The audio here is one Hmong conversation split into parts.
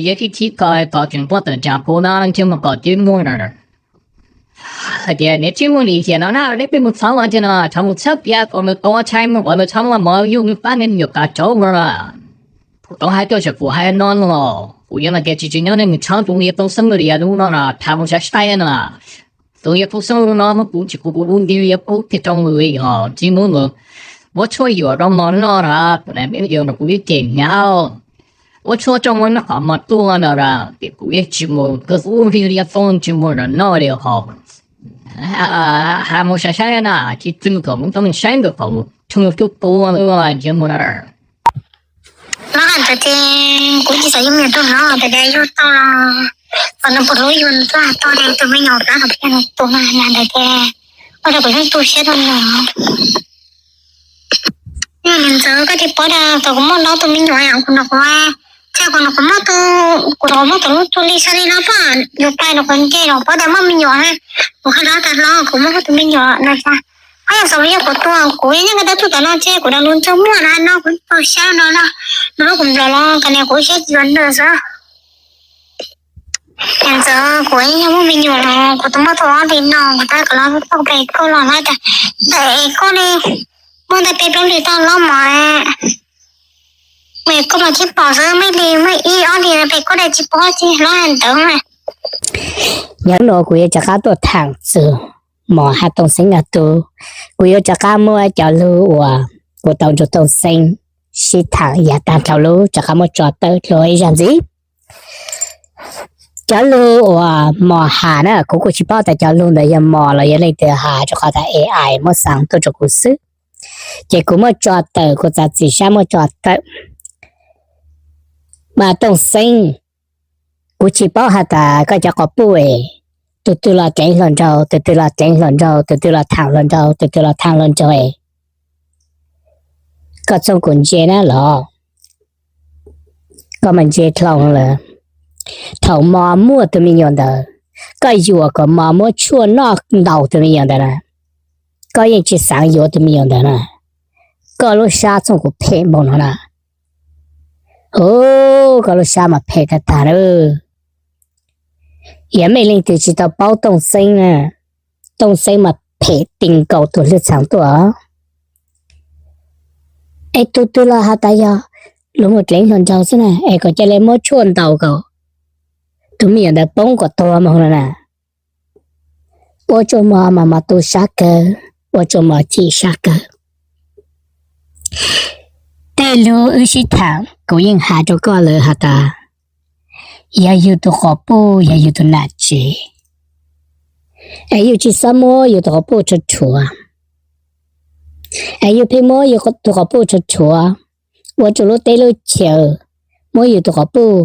Yog tib thib ko, ko tseem poj tawm tsam kuv no ntsej muag kom tib muag hais tias nws tsis muaj li tiag no na, neb peb mus txhawb ua ntej no, txhob mus txhawb piav kom nws tuav tshais mus kom nws txhob muaj mov yug nws pab neb nyuam qhuav tsaub no. Kuv tau hais tuaj tsam kuv hais no no, kuv yog no tias tsis tsis nyob nej mus txhawb tus yawg Tooj Xeeb li lub no no, tham mus saib saib no. Tus yawg Tooj Xeeb no muab kuv tsis kuv kuv lub ntiag yawg pub kiag rau nws li os, tsis muab nws muab tshuaj yuam rau mov noj na, kuv na peb yawg no kuv ib cem hnyav. Muab tshuaj rau mov noj qhov mov tuaj no na, ces kuv yeej tsis mus, kuv ub li yawg Tooj tsis mus noj li hos. Hais mus saib saib na, tsis txwj kom mus tau saib ntawm qhov mus tshwj tuaj tua ntawd mus na. Los ntawd ces kuv tsis xav yuav me nyuam rau nws, tab sis yug tau los kom nws puas hlub yus, nws twb hais tau tias tus me nyuam plab no thiab nws tus no na ntawd ces ua rau kuv yeej tu siab rau nws. Yog li ntawd koj tsis paub tias thaum kuv muaj ob tug me nyuam yom, kuv nrog kuv, txij kuv nrog kuv muaj tus, kuv nrog kuv muaj tus lub txuj li xab li no pom yus pais nrog kuv nce los paub tias muaj me nyuam na. Kuv qhia rau tas hlo kuv muaj ob tug me nyuam no tas. Qhov yog xav yog kuv tuag kuv yeej nyob nqe tab tuj tom no ces kuv dam lub ntsej muag no no kuv tu siab no na. Nws lub kuv nplog los kas niam kuv siab tsis yuav nws xwb. Yog ntawd kuv yeej yog muaj me nyuam los kuv tus muaj tus ob hlis no kuv tab kom los tau pem koj los hais tias ntawm koj li muaj ntawm peb plaub hlis tau los mas, es koj mas tsis pom xwb, muaj ib hlis muaj ib ob hlis pem koj dam tsis pom tsis los ntawd. Yog no kuv yuav rov qab tuaj tham txog Mos Has Tooj Xeeb no tus, kuv yuav rov qab muab cov lug uas kuv tau nrog Tooj Xeeb sib tham yav tag dhau lub rov qab muab tso tawm dlua ib zag ntxiv. Cov lug uas Mos Has na, kuv kuj tsis paub tas cov lug ntawd yog Mos los yog leej twg has, rau qhov tas A I muab xav tuaj rau kuv xwb. Ces kuv muab tso tawm, kuv txav txim sab muab tso tawm. Mas Tooj Xeeb, kuv tsis paub has tas koj cov quas puj es tus twg los dleev hluas nraug, tus twg los dleev hluas nraug, tus twg los tham hluas nraug, tus twg los tham hluas nraug es koj txhob kum ntse na los. Koj mas ntse dlhau lawm. Thaum Mos muaj tus me nyuam ntawd, koj yuam kom Mos muab tshuaj noj ntaus tus me nyuam ntawd na, koj yeej tsis xav yuav tus me nyuam ntawd na. Koj lub sab txhob kum phem npaum no na. Hu, koj lub sab mas phem tag tag na. Yog mej leej twg tsis tau paub Tooj Xeeb na, Tooj Xeeb mas phem ti nkaus tus hlwb txheej tuaj. Es tus twg los has tas yog luag mus dleev hluas nraug xwb na, es kom ca le muab tshuaj ntaus kom tus me nyuam ntawd poob kom tuag mus no na. Ua tsuas Mos mas mas tu sab kawg, ua tsuas Mos chim sab kawg. Tej lug wb sib tham kuv yeej has rau koj lawm has tas, yog yus tus quas puj yog yus tus nam tsev, es yus tsis xob muab yus tus quas puj rhuav rhuav, es yus pheej muab yus tus quas puj rhuav rhuav, ua rau lub teb lub chaw, muab yus tus quas puj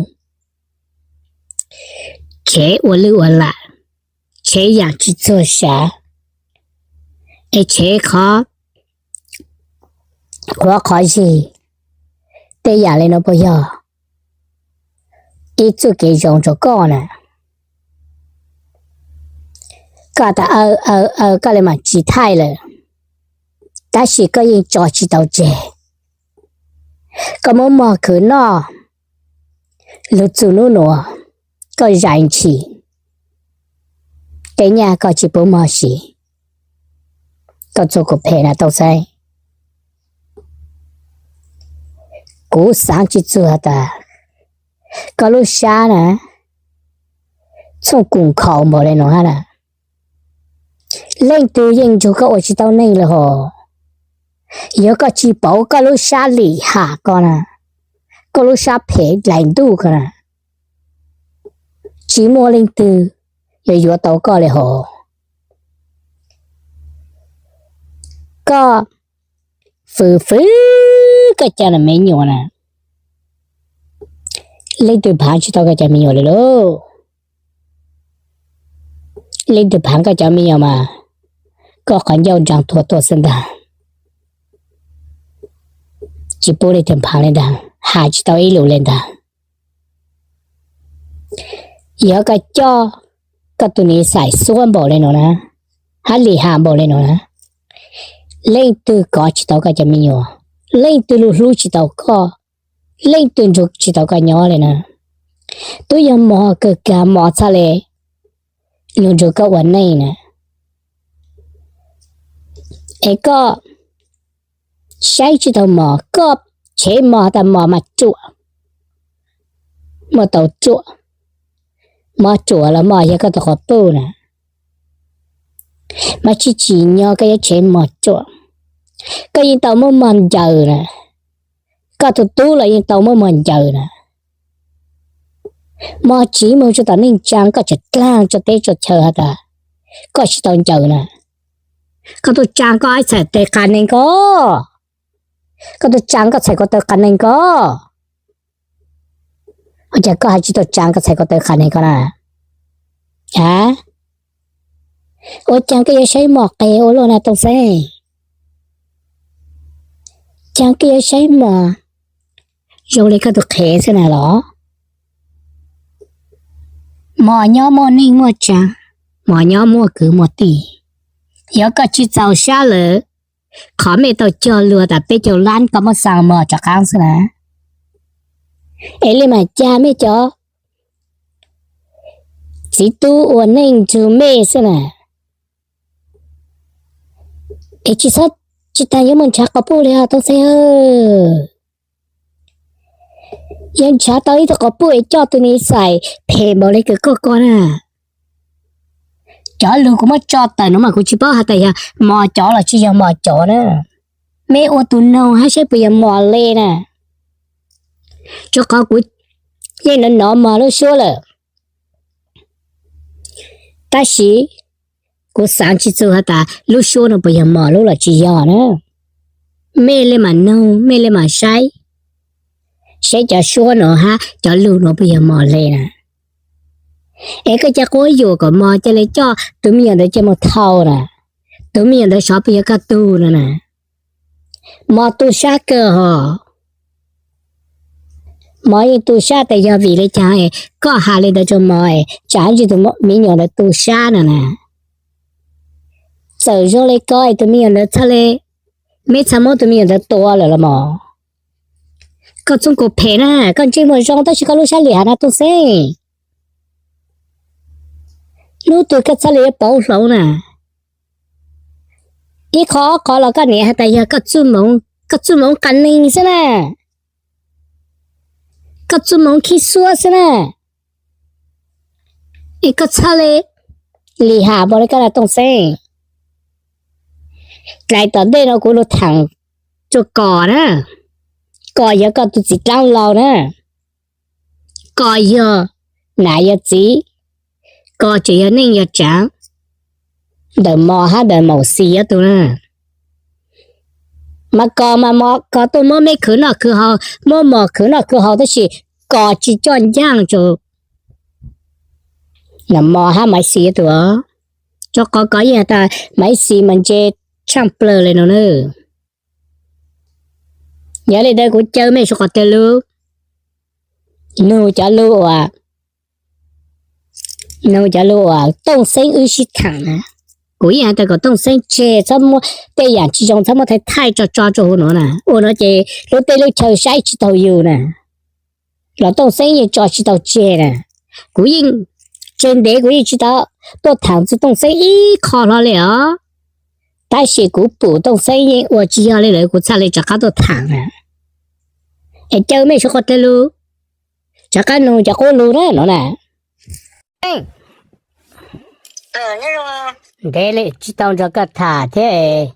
tshev ua lwj ua lam, tshev yaam tsis txuag sav, es tshev qhov, qhuav qhov zig. Tej yaam le nuav puas yog ib txuj kev zoo rua koj na? Koj tas aw aw aw koj le maam tsis thaij lawm, tab sis koj yeej tso tsis tau tseg. Koj muab mog khwv noj, lug txug nub nuav koj zais ntshis, tej nyaj koj tsis pub mog siv. Koj txuag kuv phem na Tooj Xeeb. Kuv xaav tsis txug has tas koj lub sab na txhob kub nkhaus npaum le nuav hab na. Leej twg yeej nrug koj ua tsis tau neeg lawm hos. Yog koj tsis pauv koj lub sab lim ham koj na, koj lub sab phem dlaim ntuj koj na, tsis muaj leej twg yuav yuav tau koj le hos. Koj fwv fwv koj cov nam me nyuam na, leej twg phaav tsis tau koj cov me nyuam le lauj. Leej twg phaav koj cov me nyuam mas koj qhov ncauj nraag tuag tuaj xwb ntag. Tsis pub leej twg phaav le ntag, has tsis tau ib lus le ntag. Yog koj coj koj tus niam xais xuab npaum le nuav na, hab lim ham npaum le nuav na, leej twg kov tsis tau koj cov me nyuam, leej twg lug hlub tsis tau koj, leej twg nrug tsis tau koj nyob le na. twb yog mos kawg kiag, mos txhaj le lug nrug koj ua neej na. Es koj saib tsis taus mos, koj tshev mos tas mos mas ruam, muaj tau ruam, mos ruam los mos yog koj tus quas puj na. Mas tsis tsim nyog koj yuav tshev mos ruam, koj yeej tau muaj mos ncaws na. Koj tus tub los yeej tau muaj mos ncaws na. Mos tsiv moog tsuas tom neej tsaa, koj tseem dlaag tsuas teb tsuas chaw has tas koj tsis tau ncaws na. Koj tuaj tsaa koj ib txhais tes qas neeg ko, koj tuaj tsaa koj txhais ko taw qas neeg ko. Ua cas koj has tsis tuaj tsaa koj txhais ko taw qas neeg ko na? A, ua caag koj yuav saib mos qes ua luaj na Tooj Xeeb? Caag koj yuav saib mos zoo le koj tus qhev xwb na los? Mos nyob muaj neej muaj tsaa, mos nyob muaj kwv muaj tij. Yog koj tsis txaus sab lawm, qhov mej tau cog lug tas peb caug lab koj muab xaa mos rov qaab xwb na. Es le maam ca mej cov txiv tub ua neej nrug mej xwb na. Es tsis txhob tsis taag yuav moog nrhav quas puj le os Tooj Xeeb. Yog nrhav tau ib tug quas puj es coj tus nis xais phem npaum le kws koj ko na. Cov lug kuv muab tso tawm nuav mas kuv tsis paub has tas yog mos cov los tsis yog mos cov na. Mej ua tus noog hab saib puas yog mos le na. Rua qhov kuv yeej nov nov mog lub suab lawm, tab sis kuv xaav tsis txug has tas lub suab nuav puas yog mos lub los tsis yog na. Mej le maam noog, mej le maam saib, saib cov suab nuav hab cov lug nuav puas yog mos le na. Es koj ca quab yuam kom mos ca le coj tus me nyuam ntawd ca moog thau na, tus me nyuam ntawd sov puas yog koj tug no na. Mos tu sab kawg hos. Mos yeej tu sab tas yog vim le caag koj has le ntawd rua mos, tsam ntsis tus me nyuam ntawd tu sab no na. Txawm zoo le ko es tus me nyuam ntawd txhaj le, meb txhaj muab tus me nyuam ntawd tua lawm los mos. Koj txhob kuv phem na, koj ntsej muag zoo tab sis koj lub sab lim has na Tooj Xeeb. Hnub twg koj txhaj le yuav pauv hloov na. Ib qho ob qho los koj niam has tas yog koj txuj moov qas neeg xwb na, koj txuj moov khib xuab xwb na. Es koj txhaj le lim ham npaum le koj na Tooj Xeeb. Dlais tom ntej no kuv lug thaam rua Kos na, Kos yog koj tug txiv dlaab laug na, Kos yog nam yog txiv, Kos tseem yog neej yog tsaav ntawm mos hab ntawm maum xis ob tug na. Mas Kos mas Kos tuaj muab meb khwv noj khwv haus, muab mos khwv noj khwv haus tab sis Kos tsis coj ncaaj rua mos hab Maiv Xis ob tug os. Rua qhov Kos yeej has tas Maiv Xis mas ntse tshaaj plawg le no na. Yog le ntawd kuv caw mej sawv qhov twg lug nug cov lug uas, nug cov lug uas Tooj Xeeb wb sib thaam na. Kuv yeej has tas kom Tooj Xeeb tseg, txhob muab tej yaam tsis zoo txhob muab thaij thaij tso tso rua huv nuav na. Ua nuav ces lub teb lub chaw saib tsis taug yug na, los Tooj Xeeb yeej tso tsis tau tseg na. Kuv yeej tseg ntev kuv yeej tsis tau tuaj thaam txug Tooj Xeeb ib qho hlo le os. Tab sis kuv pum Tooj Xeeb yeej ua tsis yog le lawm kuv txhaj le rov qab tuaj thaam na. Es caw mej sawv qhov twg lug, rov qab nug cov qub lug na no na. Ntev le tsis tau nrug koj tham thiab es,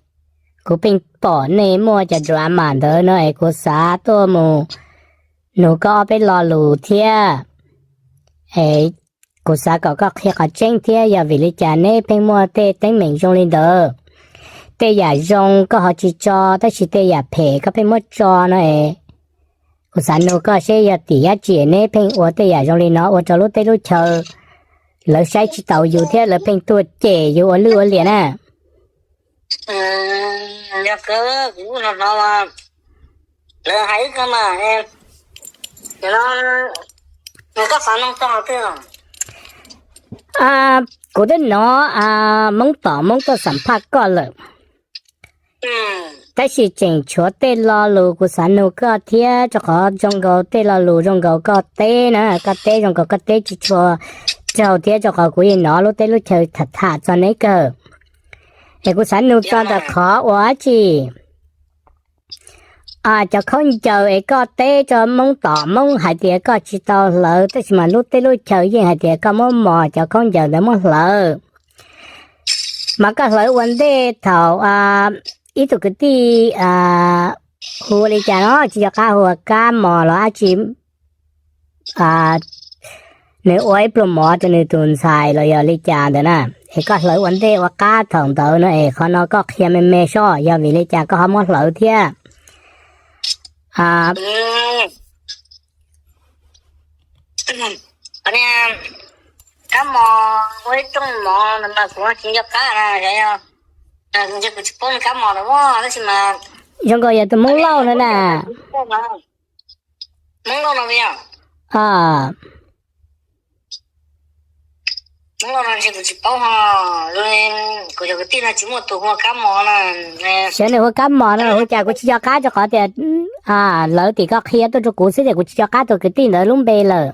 kuv pheej pom nej muaj cov drama ntawd no es kuv xav tuaj mus nug koj ob peb lo lus thiab. Es kuv xav kom koj qhia qhov tseeb thiab, yog vim li cas neb pheej muaj tej teeb meem zoo li ntawd? Tej yam zoo koj ho tsis tso, tab sis tej yam phem koj pheej muab tso no es, kuv xav nug koj seb yog tim dab tsi neb pheej ua tej yam zoo li no ua rau lub teb lub chaw lawv saib tsis taus yus thiab lawv pheej tuaj cem yus ua lwj ua liam na? Yog kuv hnov hnov mas lawv hais ib qho mas, no, koj xav nug txog qhov twg? Kuv twb hnov Hmoob tom Hmoob tuaj xam phaj koj lawm. Tab sis tseem tshuav tej lo lus kuv xav nug koj thiab, rau qhov zoo nkaus tej lo lus zoo nkaus koj teb na, koj teb zoo nkaus koj teb tsis tshua raug thiab, rau qhov kuv yeej hnov lub teb lub chaw tham tham txog neb kawg. Es kuv xav nug txog ntawm qhov uas dab tsi, cov khaub ncaws es koj teb rau Hmoob tom Hmoob hais tias koj tsis tau hlawv, tab sis mas lub teb lub chaw yeej hais tias koj muab mos cov khaub ncaws ntawd muab hlawv. Mas koj hlawv ua ntej thaum ib tug kwv tij hu ua li cas no, tsis nco qab hu ua kab mos los dab tsi, nws ua ib pluag mov rau nws tus ntxhais los yog li cas ntawd na, es koj hlawv ua ntej ua qab thaum ntawd no, es qhov no koj qhia me me soj yog vim li cas koj ho muab hlawv thiab. Kab mos ua ib rooj mov no mas kuv tsis nco qab na, kuv tsis paub kab mos no tab sis mas zoo nkaus yog tus Hmoob Lauj no na. Hmoob Lauj no, Hmoob Lauj no ntshe kuv tsis paub ho, kuv cov kwv tij no tsis muaj tus hu ua kab mos na. Sawv nws hu ua kab mos no hu cas kuv tsis nco qab, rau qhov tias lawv tim koj qhia tuaj rau kuv xwb ces kuv tsis nco qab tus kwv tij ntawd lub npe lawm.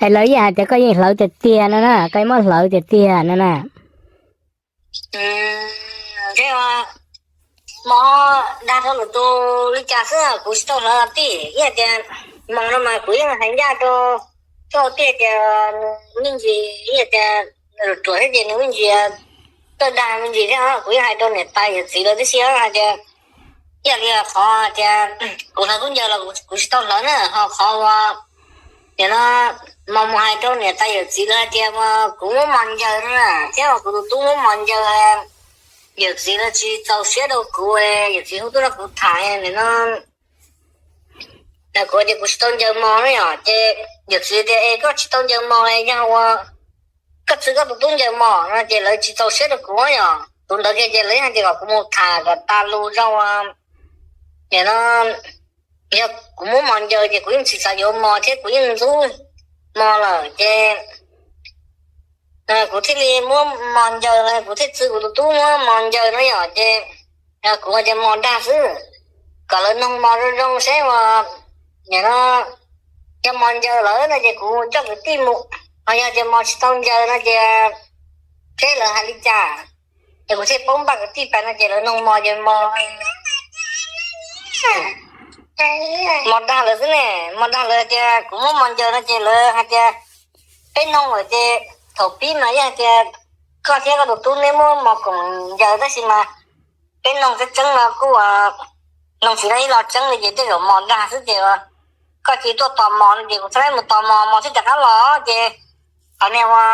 Es lawv yeej hais tias koj yeej hlawv tiag tiag no na, koj yeej muab hlawv tiag tiag no na. Mos dag rau lwm tus li cas xwb kuv tsis tau hlawv tij, ib yam tias mos no mas kuv yeej hais ncaj rau tij tias me ntsis, ib yam tias ruam ruam thiab ces nws me ntsis txawj dag me ntsis thiab, kuv yeej hais rau niam tais yawm txiv lawv tib si hais tias ib yam li qhov tias kuv hlawv khaub ncaws los kuv tsis tau hlawv na, ho qhov uas nim no mos mus hais rau niam tais yawm txiv lawv hais tias kuv muab mos ncaws no na, thiab kuv tus tub muab mos ncaws, yawm txiv lawv tsis txaus siab rau kuv, yawm txiv hu tuaj rau kuv tham nim no kuv tias kuv tsis tau ncaws mos na yom, ces yawm txiv tias es koj tsis tau ncaws mos yog ua koj txwv koj tus tub ncaws mos no ces lawv tsis txaus siab rau kuv yom. Tus ntawd kiag ces lawv hais tias kom kuv mus tham kom tas lus rau nim no yog kuv muab mos ncaws ces kuv yeej tsis xav yuav mos thiab kuv yeej ntxub mos lawm ces kuv thiaj li muab mos ncaws, kuv thiaj txwv kuv tus tub muab mos ncaws no yom, ces kuv ua tias mos dag xwb, kom lawv noog mos zoo zoo seb ua nim no yog mos ncaws lawm no ces kuv coj kwv tij mus, ho yog tias mos tsis tau ncaws no ces seb lawv hais li cas, ces kuv thiaj paub npaj kwv tij pais no ces lawv noog mos ces mos mos dag lawm xwb ne, mos dag lawm tias kuv muab mos ncaws no ces lawv hais tias peb noog lawm ces thaum pib mas yeej hais tias koj thiab koj tus tub neb muab mos koom ncaws tab sis mas peb noog tseeb tseeb no kuj noog tsis tau ib lo tseeb li ces tej zaum mos dag xwb ces koj cia li tuaj tos mos no ces kuv txhaj mus tos mos, mos thiaj rov qab los ces qhov niag ua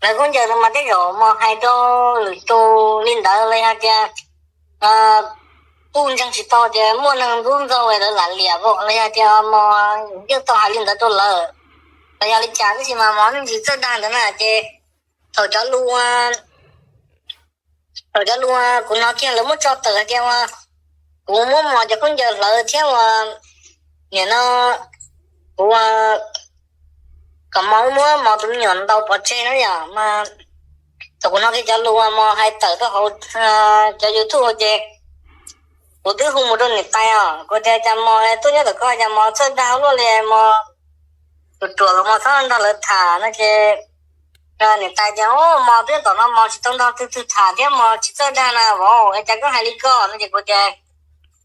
lawv khaub ncaws no mas tej zaum mos hais rau lwm tus li ntawd los yog tias kuj ntseeg tsis tau tias muaj neeg ntxub ntxaug lawv lam liam los yog tias mos yeej tau hais li ntawd rau lawv los yog li cas tab sis mas mos me ntsis txawj dag ntawd na ces thaum cov lus thaum cov lus kuv hnov kiag lawv muab tso tawm hais tias ua kuv muab mos cov khaub ncaws hlawv thiab ua nim no kuv kom mos wb muab mos tus me nyuam ntaus pov tseg na yom mas thaum kuv hnov kiag cov lus mos hais tawm rau hauv cov YouTube ces kuv twb hu mus rau niam tais os, kuv tias cas mos tuaj nyob tom koj cas mos txawj dag ua luaj li, mos ruam ruam los mos txhob nrog lawv tham no ces niam tais tias mos twb tom no mos tsis tau nrog twg twg tham thiab mos tsis txawj dag na vauv, cas koj hais li koj no ces kuv tias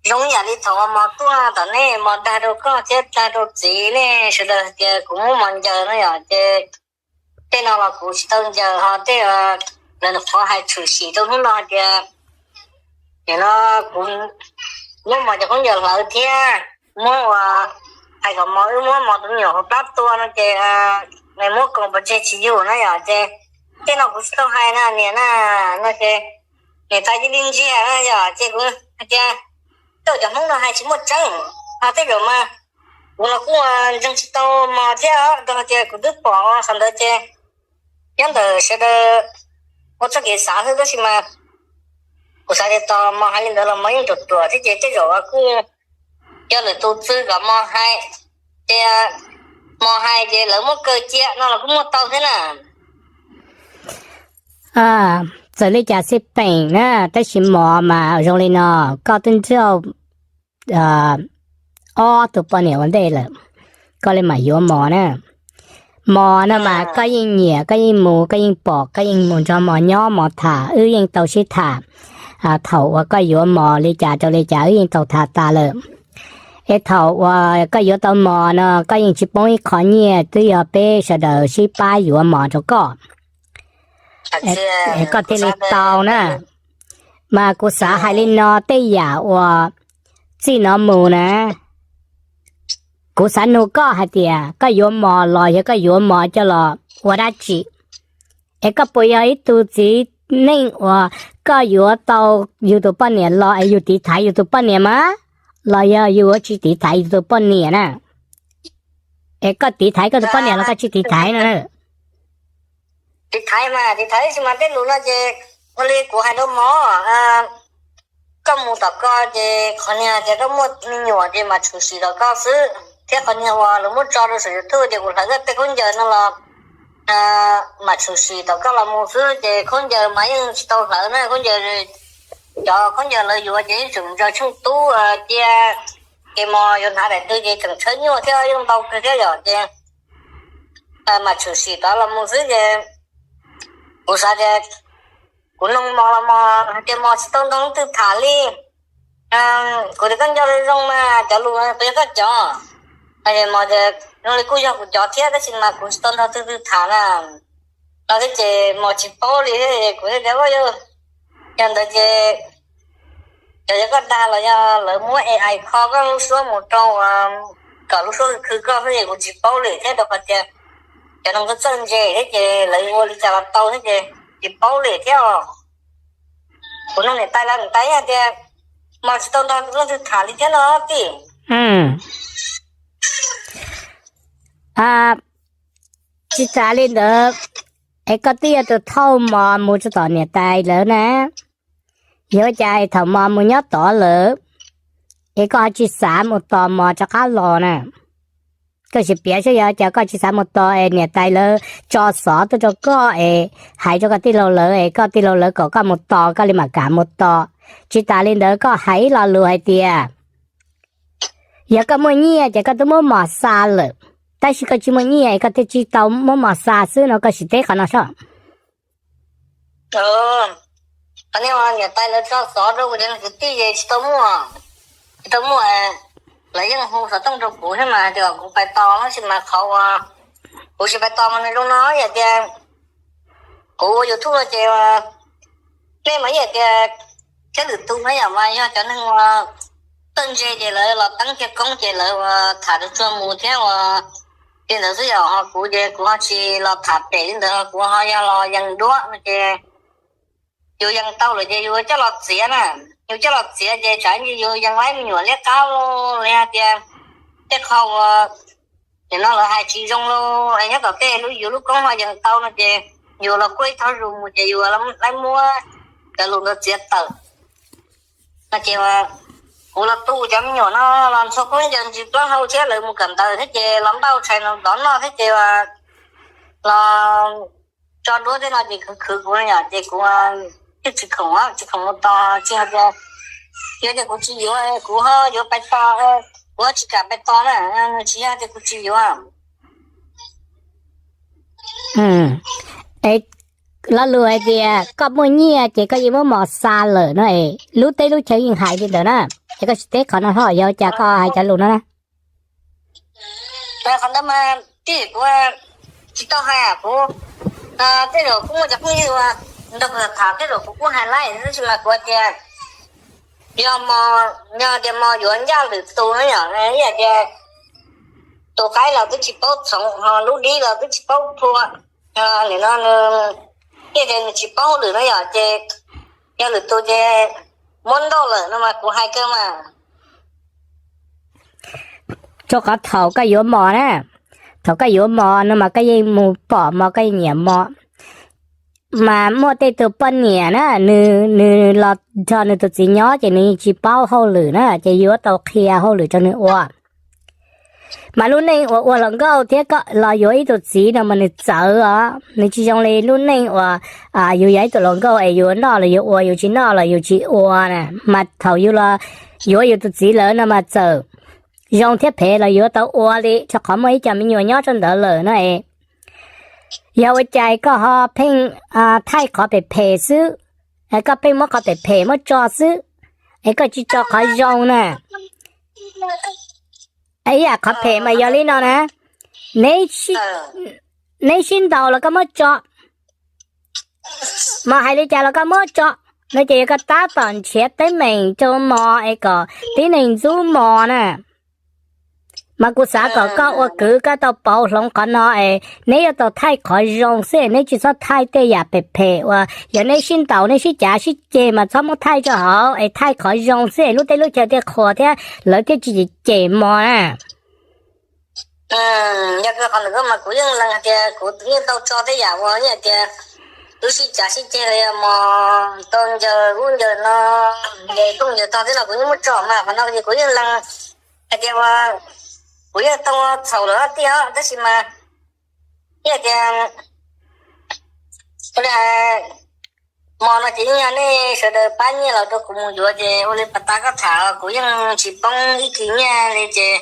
zoo ib yam li thaum uas mos tuaj tom nej mos dag rau koj thiab dag rau txiv nej sawv daws tias kuv muab mos ncaws no yom ces tej no los kuv tsis tau ncaws ho tej lawv qhov hais tshwm sim rau hnub no hais tias nim no kuv muab mos cov khaub ncaws hlawv thiab muab ua hais kom mos wb muab mos tus me nyuam hauv plab tua no ces muab koom pov tseg tsis yug na yom ces tej no kuv tsis tau hais na niam na no ces niam tais cia li ntsia na yom ces kuv hais tias tej cov Hmoob no hais tsis muaj tseeb, ho tej zaum mas kuv los kuj ntseeg tsis tau mos thiab rau hais tias kuv twb pom qhov ntawd ces nyob ntawm sawv daws ua txoj kev xav xwb tab sis mas kuv xav tias tos mos hais li ntawd los mos yeej ruam ruam thiab ces tej zaum kuj yog lwm tus txwv kom mos hais, ces mos hais ces lawv muab kaw cia no los kuj muaj tau thiab na. Txawm li cas xij peem na, tab sis mos mas zoo li no, koj twb nrauj ob tug poj niam ua ntej lawm, koj li mam yuav mos na. Mos no mas koj yeej nyiam, koj yeej mus, koj yeej pom, koj yeej mus nrog mos nyob mos tham, wb yeej tau sib tham. Thaum uas koj yuav mos li cas rau li cas wb yeej tau tham tas lawm. Es thaum uas koj yuav tau mos no koj yeej tsis poob ib qho nyiaj, twb yog peb sawv daws sib pab yuav mos rau koj, koj thiaj li tau na. Mas kuv xav hais li no, tej yam uas txij no mus na, kuv xav nug koj hais tias koj yuav mos los yog koj yuav mos coj los ua dab tsi? Es koj puas yog ib tug txiv neej uas koj yuav tau yus tus poj niam los es yus tiv thaiv yus tus poj niam mas, los yog yus yuav tsis tiv thaiv yus tus poj niam na? Es koj tiv thaiv koj tus poj niam los koj tsis tiv thaiv no na? Tiv thaiv mas tiv thaiv, tab sis mas tej lus no ces ua li kuv hais rau mos, koj mus tom ko ces qhov niag tias koj muaj me nyuam ces mam tshwm sim tom ko xwb, thiab qhov niag uas lawv muab tso rau saum YouTube ces kuv hlawv koj tej khaub ncaws no los mam tshwm sim tom koj los mus xwb, ces khaub ncaws mas yeej tsis tau hlawv na, khaub ncaws, cov khaub ncaws lawv yuav ces yeej tseem ntsaws tsheej tub cia, ces mos yuav hnav daim twg ces tseem tshawb nyuaj thiab yeej ntau kawg thiab yom, ces mam tshwm sim tod los mus xwb ces kuv xav tias kuv noog mos los mos hais tias mos tsis tau nrog leej twg tham li. Kuv tias koj nco zoo zoo mas cov lus puas yog koj cov? Mos tias zoo li kuj yog kuv cov thiab tab sis mas kuv tsis tau nrog leej twg tham na. No thiab ces mos tsis paub li thiab, kuv thiaj tias yog ntawd ces cov yog koj dag los yog lawv muab A I kho koj lub suab mus rau kom lub suab khwv koj xwb es kuv tsis paub li thiab, rau qhov tias cov no txawj txawj ntse thiab ces lawv ua li cas los tau thiab ces tsis paub li thiab os. Kuv nug niam tais lawv, niam tais hais tias mos tsis tau nrog leej twg tham li thiab no tij. Tsis tas li ntawd, es koj twb yog tus thauj mos mus txog tom niam tais lawv na, yog ua cas es thaum mos mus nyob tod lawm es koj ho tsis xav mus tos mos rov qab los na? Koj sim piav saib, yog cas koj tsis xav mus tos es niam tais lawv tso xov tuaj rau koj es hais rau koj tij laug lawv es koj tij laug lawv kom koj mus tos koj li mam kam mus tos. Tsis tas li ntawd koj hais ib lo lus hais tias yog koj muaj nyiaj ces koj twb muab mos xa lawm, tab sis koj tsis muaj nyiaj es koj thiaj tsis tau muab mos xa xwb no, koj sim teb qhov no soj. Qhov niag niam tais lawv tso xov rau kuv cov kwv tij ces tsis tau muaj, tsis tau muaj. Lawv yeej hu xov tooj rau kuv thiab mas tias kom kuv pais tos, tab sis mas qhov uas kuv tsis pais tos mas nws zoo no, yog tias kuv ua YouTube no ces nej mas ib yam tias thiab lwm tus na yom, mas yog cov neeg uas txawj ntse ces lawv los teeb kiag koob ces lawv ua tham tsuag tsuag mus thiab ua li ntawd xwb yom. Ho kuv ces kuv ho tsis los tham pem li ntawd, ho kuv ho yog los yees duab no ces yus yees tau lawm ces yus coj los txiav na, yus coj los txiav ces tsam yus yees laib me nyuam liab qab los yog tias tej qho uas nim no lawv hais tsis zoo los nyob tom tej lub yus lub koob ho yees tau no ces yus los kuaj ib thauj zus mus ces yus laib muab cov lus ntawd txiav tawm. No ces kuv los tu cov me nyuam no los ntxhua khaub ncaws ntsis plaub hau thiab lawv mus kawm ntawv thiab ces los npaj tshais ntov noj thiab ces los tso duab tej no ces khwv khwv kuv no yom, ces kuv thiaj tsis khoom, tsis khoom mus tos, tsis hais tias, yog tias kuv tsis yuav kuv ho yuav pais tos, kuv ho tsis kam pais tos na, tsis yog tias kuv tsis yuav. Lo lus hais tias koj muaj nyiaj ces koj yeej muab mos xa lawm no es lub teb lub chaw yeej hais li ntawd na, es koj tsis teb qhov no ho yog cas koj hais cov lus no na? Qhov ntawd mas tij kuv tsis tau hais, kuv tej zaum kuj muaj cov phooj ywg uas nrog kuv tham tej zaum kuv kuj hais laij tab sis mas kuv tias yog, yog tias mos yuav ncaj lwm tus na yom, ib yam tias tus qaib los twb tsis paub txhoov ho lub dib los twb tsis paub phua, nim no nws, ib yam tias nws tsis paub hauj lwm na yom, ces yog lwm tus ces muab ntauj lawm no mas kuv hais kawg mas. Rau qhov thaum koj yuav mos na, thaum koj yuav mos no mas koj yeej mus pom mos, koj yeej nyiam mos. Mas muaj tej tus poj niam na, nws, nws los nrog nws tus txiv nyob ces nws yeej tsis paub hauj lwm na, ces yuav tau qhia hauj lwm rau nws ua. Mas lub neej uas ua hluas nkauj thiab koj los yuav ib tug txiv no mas nws txawv os, nws tsis zoo li lub neej uas yus yog ib tug hluas nkauj es yus noj los yus ua, yus tsis noj los yus tsis ua na. Mas thaum yus los yuav yus tus txiv lawm no mas txawm zoo thiab phem los yuav tau ua li, rau qhov muaj ib co me nyuam nyob rau ntawd lawm no es. Yog ua cas koj ho pheej thaij qhov phem phem xwb, koj pheej muab qhov phem phem muab tso xwb, es koj tsis tso qhov zoo na. Ib yam qhov phem mas yog li no na, neb sib ntaus los koj muab tso, mas hais li cas los koj muab tso, no ces yog koj tab tom nrhiav teeb meem rau mos es kom tib neeg ntxub mos na. Mas kuv xav kom koj ua kwv koj tau pauv hloov qhov no es neb yuav tau thaij qhov zoo xwb, neb tsis txhob thaij tej yam phem phem uas yog neb sib ntaus neb sib cav sib ceg mas txhob muab thaij rau hauv es thaij qhov zoo xwb es lub teb lub chaw thiaj qhuas thiab lawv thiaj tsis cem mos na. Yog kawg qhov ntawm koj mas kuv yeej lees hais tias kuv yeej tau tso tej yam uas yeej hais tias lub sib cav sib ceg los yog mos tau ncaws ub ncaws no, ncaws tooj ncaws tog tej no kuv yeej muab tso mas qhov no ces kuv yeej lees hais tias uas kuv yeej tau txhaum lawm tiag os, tab sis mas yeej hais tias ua li mos no ces yeej yog nej sawv daws pab nyiaj los rau kuv mus yuav ces ua li pas tas koj tham kuv yeej tsis poob ib kis nyiaj li ces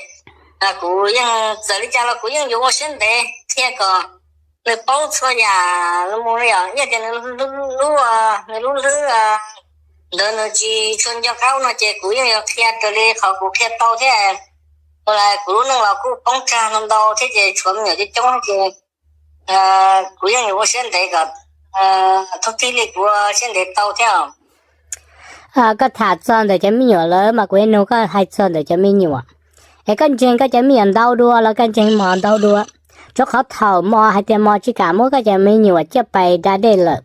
kuv yeej txawm li cas los kuv yeej yuav ua siab ntev qhia kom nws paub txhua yam mus li yom, yog tias nws lub, nws lub hlwb ntawd nws tsis tshua nco qab no ces kuv yeej yuav qhia raws li qhov kuv qhia tau thiab. Ua li kuv lub neej los kuj poob tsag ntau ntau thiab ces tshuav me nyuam coob coob ces kuv yeej yuav ua siab ntev kom thub thib li kuv ua siab ntev tau thiab. Koj tham txog ntawm cov me nyuam lawm mas kuv nug koj hais txog ntawm cov me nyuam, es koj ntseeg koj cov me nyuam ntau dua los koj ntseeg mos ntau dua? Rau qhov thaum mos hais tias mos tsis kam muab koj cov me nyuam coj pais da dej lawm,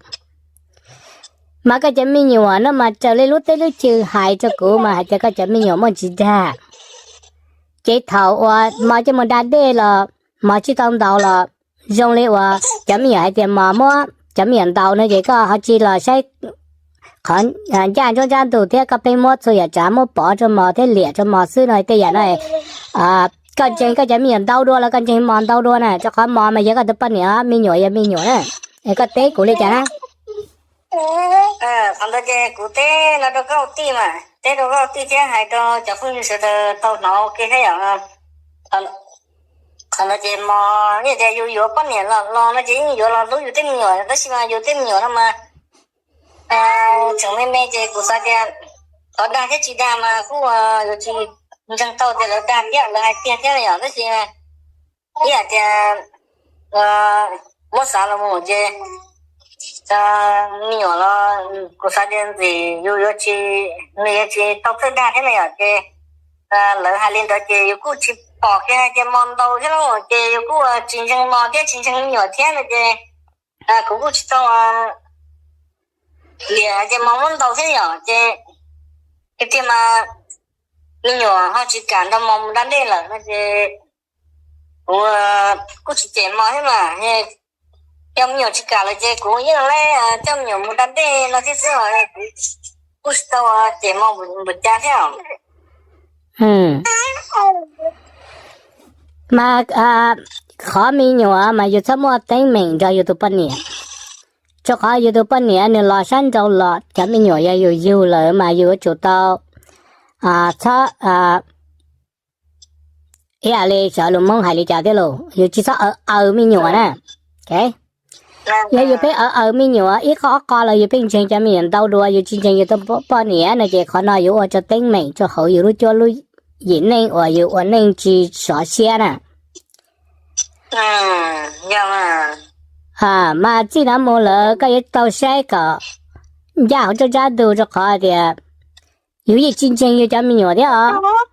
mas koj cov me nyuam no mas raws li lub teb lub chaw hais rau kuv mas hais tias koj cov me nyuam muaj ntsis dag. Ces thaum uas mos coj mus da dej los mos tsis tau ntaus los zoo li uas cov me nyuam hais tias mos muab cov me nyuam ntaus no ces koj ho tsis los saib qhov ncaj nruab nrab ntug thiab koj pheej muab txhua yam tsav muab pov rau mos thiab liam rau mos xwb no tej yam no. Koj ntseeg koj cov me nyuam ntau dua los koj ntseeg mos ntau dua na? Rau qhov mos mas yog koj tus poj niam, me nyuam yog me nyuam na. Es koj teb kuv li cas na? Qhov ntawd ces kuv teb no rau koj tij mas, teb rau koj tij thiab hais rau cov phooj ywg sawv daws tau hnov ua ke thiab yom. Qhov ntawd ces mos yeej tias yus yuav poj niam los los no ces yeej yuav los hlub yus tej me nyuam, tab sis mas yus tej me nyuam no mas tseem me me ces kuv xav tias qhov dag thiab tsis dag mas kuj yuav tsis ntseeg tau tias lawv dag thiab lawv hais tiag thiab yom, tab sis ib yam tias muab xav los mus ces me nyuam los kuv xav tias ntxim yus yuav tsis, nws yuav tsis tau txawj dag thiab na yom. Ces lawv hais li ntawd ces yus kuj tsis pom kiag hais tias mos ntaus thiab lauj, ces yus kuj tsis ntseeg mos thiab tsis ntseeg me nyuam thiab no ces kuv kuj tsis tau liam hais tias mos muab ntaus thiab yom. Ces tiag tiag mas me nyuam ho tsis kam nrog mos mus da dej lawm no ces kuv kuj tsis cem mos thiab mas, coj me nyuam tsis kam lawm ces kuv yeej laib coj me nyuam mus da dej no thiab xwb, kuv kuj tsis tau cem mos npaum cas thiab. Mas qhov me nyuam mas yus txhob muaj teeb meem nrog yus tus poj niam, rau qhov yus tus poj niam nws los sab nraud los cov me nyuam yog yus yug lawm mas yus yuav tsum tau txhob, ib yam li sawv lus Hmoob hais li cas thiab los yus tsis txhob aws aws me nyuam na. Yog yus pheej aws aws me nyuam ib qho ob qho los yus pheej ntseeg cov me nyuam ntau dua, yus tsis ntseeg yus tus poj niam no ces qhov no yuav ua rau teeb meem rau hauv yus lub cuab lub yim neej uas yus ua neej tsis sov siab na. Mas txij no mus lawm koj yuav tau saib kom ncaj hauv nruab nrab ntug rau qhov tias yus yeej tsis ntseeg yus cov me nyuam thiab os.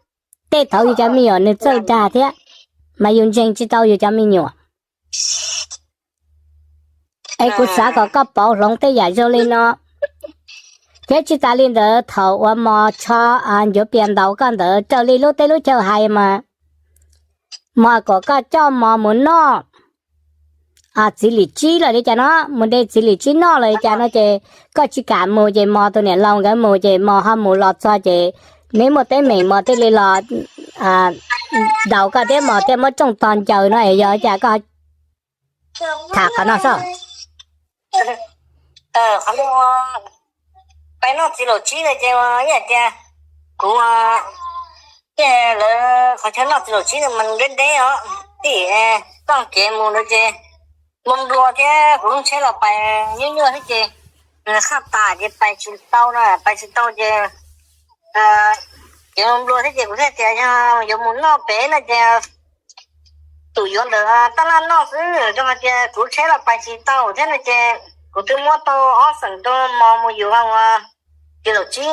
Tej thaum yus cov me nyuam nws txawj dag thiab, mas yus ntseeg tsis tau yus cov me nyuam. Es kuv xav kom koj pauv hloov tej yam zoo li no. Thiab tsis tas li ntawd thaum uas mos tsho ncuav pias ntaus koj ntawd raws li lub teb lub chaw hais mas mos kom koj coj mos mus noj txiv lim tsib los li cas no, mus de txiv lim tsib noj los li cas no ces koj tsis kam mus ces mos tus niam laus nkawd mus ces mos ho mus los txog ces neb muaj teeb meem mos thiaj li los ntaus koj thiab mos thiaj muab rooj tog ncaws no es yog cas koj tham qhov no soj? Qhov no pais noj txiv laum tsib no ces ib yam tias kuv, lawv qhov chaw noj txiv laum tsib no mas deb deb os, tim toj kev mus ntawd ces npoo nplua thiab kuv lub tsheb los pais nyuaj nyuaj thiab ces qhaj tas ces pais tsis tau no, pais tsis tau ces kev npoo nplua thiab ces kuv thiaj tias yog yuav mus noj pem no ces tus yuav ntawm taj laj noj xwb, rau qhov tias kuv tsheb los pais tsis tau thiab no ces kuv twb muab tau ob xeem rau mos mus yuav ua txiv laum tsib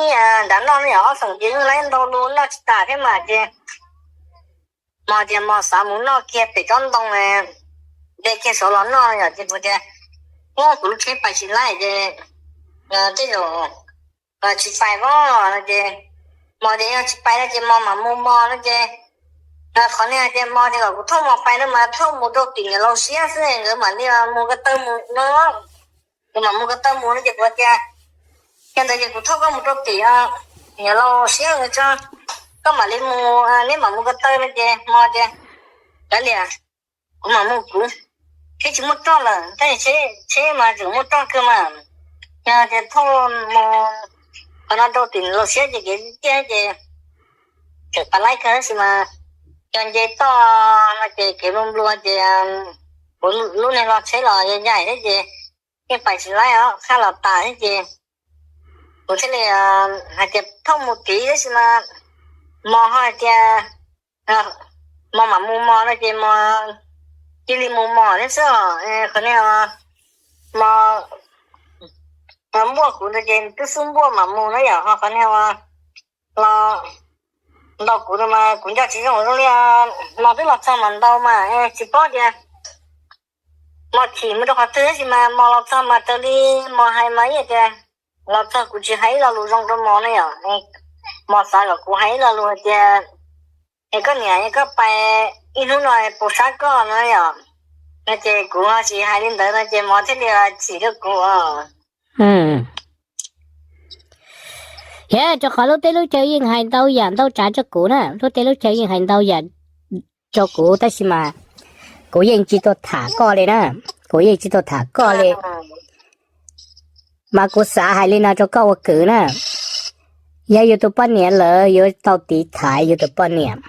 nrad noj ne yom, ob xeem ces yeej laib ntau lus noj tsis tas thiab mas ces mos tias mos xav mus noj kiag pem tsob ntoo, de kiag saud los noj yom, ces kuv tias muab kuv lub tsheb pais tsis laib ces tej zaum tsis pais os no ces mos tias yog tsis pais no ces mos mam mus mos no ces qhov niag hais tias mos tias kom kuv thauj mos pais no mas thauj mus rau tim niam laus siab xwb nkawd mam li mus ko taw mus no, nkawd mam mus ko taw mus no ces kuv tias yog ntawd ces kuv thauj koj mus rau tim niam laus siab tso, koj mam li mus, neb mam mus ko taw no ces mos tias kav liam, kuv mam mus kuv, tsheb tsis muaj roj lawm tab sis tsheb mas tseem muaj roj kawg mas, yog tias thauj mus qhov no rau tim niam laus siab ces kev tiaj ces tseem pais laib kawg tab sis mas cov nce toj no ces kev npoo nplua ces kuv lub niag lo tsheb los yaim thiab ces yeej pais tsis laib os, qhaj los tas thiab ces kuv thiaj li hais tias thauj mus tid tab sis mas mos ho hais tias mos mam mus mos no ces mos cia li mus mos thiab xwb os, qhov niag mos npuaj kuv ntawd ces twb xub npuaj mam mus na yom, ho qhov niag los ntaus kuv no mas kuv nco tsis zoo zoo li, mos twb los txog mas ntaus mas tsis paub tias mos chim mus rau qhov twg tab sis mas mos los txog mas raws li mos hais mas ib tias los txog kuv tsis hais ib lo lus zoo rau mos ne yom, mos xav kom kuv hais ib lo lus hais tias es koj niam es koj pais ib hnub no puas sab koj no yom, no ces kuv ho tsis hais li ntawd no ces mos thiaj li chim rau kuv. Thiab rau qhov lub teb lub chaw yeej hais ntau yam ntau tsav rau kuv na, lub teb lub chaw yeej hais ntau yam rau kuv tab sis mas kuv yeej tsis tau tham koj li na, kuv yeej tsis tau tham koj li. Mas kuv xav hais li no rau koj ua kwv na, yog yus tus poj niam lawm yuav tau tiv thaiv yus tus poj niam.